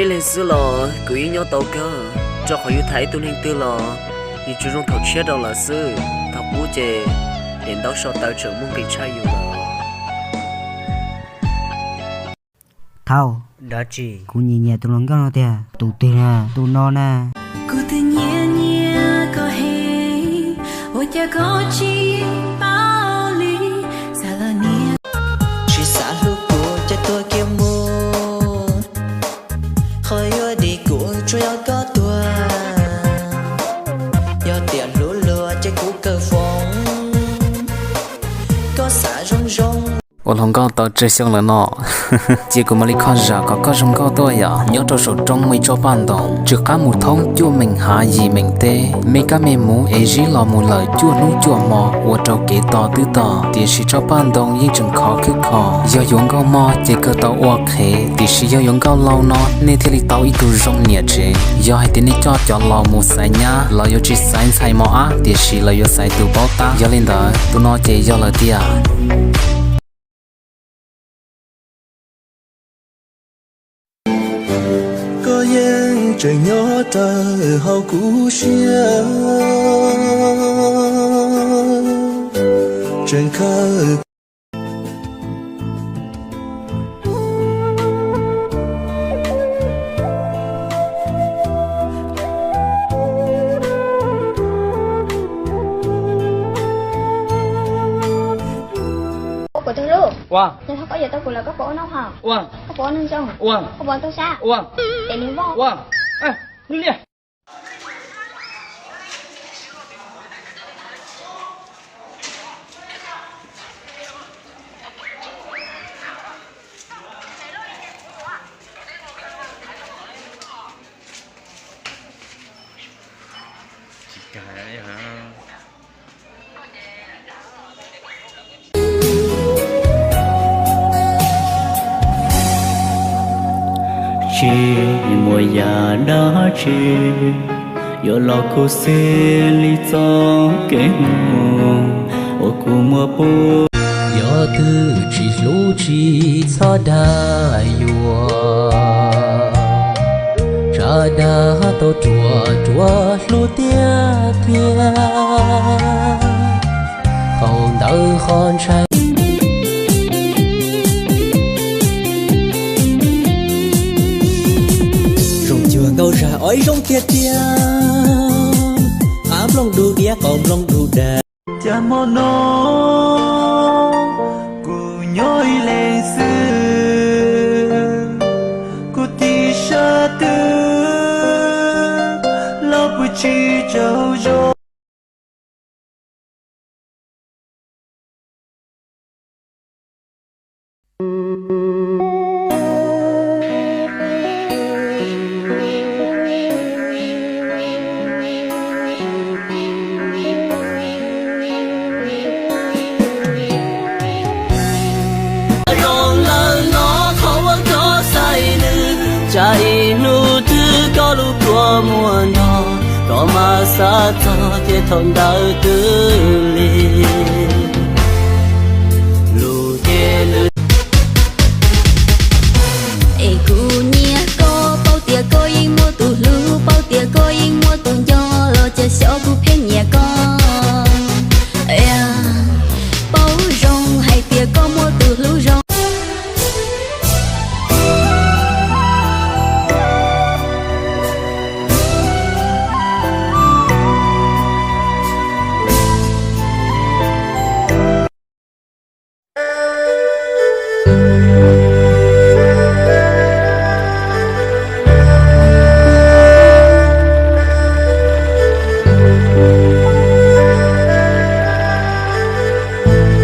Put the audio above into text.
Ib leeg xwb los kuv yeej nyob tau kawg, rau qhov yus tham ib tug neeg twg los yus tsuas zoo thaum tshiab rau lawv xwb, thaum qub ces daim ntaub so taw tseem muaj nqis tshaj yus lawm. Thaum, dab tsi? Kuv nyiam nyiam tus hluas nkauj no tiag. Tus twg na? Tus no na. Kuv twb nyiam nyiam koj heev, ua cas koj tsis paub li, xav los niam. Tsis xav hlub kuv ces tuag kiag mus, qhov yuav dim kuv tsuas yog koj tuag. Yog tias hlub luag ces kuv kawg foom, koj xav zoo zoo. Ua hluas nkauj tau tsawg xyoo lawm no? Cia kuv mam li kho zam kom koj zoo nkauj tuaj yom. Nyob rau saum roob muaj ib tsob paj ntoos, tsw qab mus thoob cuaj meem hav yim meem teb, me kab me muv es zib los mus lawm cuaj hnub cuaj hmo, ua rau kev tos twb tos, tiam sis tsob paj ntoos yeej tseem khov khwb kho. Yog yuav nkauj mog ces kawg tau ua qhev, tiam sis yog yuav nkauj laus no nej thiaj li tau ib tug zoo niam tsev. Yog hais tias nej coj cov laus mus xaiv nyab, lawv yuav tsis xaiv ntxhais mos ab, tiam sis lawv yuav xaiv tus paub tab. Yog li ntawd tus no ces yog lawm tiag. Koj yeej tseem nyob raws hauv kuv siab, tseem khaws. Ua, koj yog tau kuv lawm koj puas ua noj haus? Ua, koj puas ua neeg zoo? Ua, koj puas ua tub sab? Ua, es nws voj. Ua, ua liaj. Tsis muaj yam dab tsi yuav los khuv xim li txoj kev mus uas kuv muaj pub. Yog twg tsis hlub tsis txhob dag yuav, tsam dag tau ruam ruam hlub tiag tiag. Qhov ntawd qhov ntshai. Zoo cuag nkauj zag os, ib zoo tiag tiag. Qab nplooj dub diab, qau nplooj dub dag. Cas hmo no kuv nyob ib leeg xwb, kuv tib sab twg los pw tsis tsaug zog. Zoo lawm no qhov uas koj xaiv nws, tsam ib hnub twg koj lub plhuav muaj ntog, koj mam xav txog ces thaum ntawd twb lig. Lus ces lwm. Es kuv nyiam koj, paub tias koj yeej muaj tus hlub, paub tias koj yeej muaj tus nco, los cas xyov kuv pheej nyiam koj. Paub zoo hais tias koj muaj tus hlub zoo.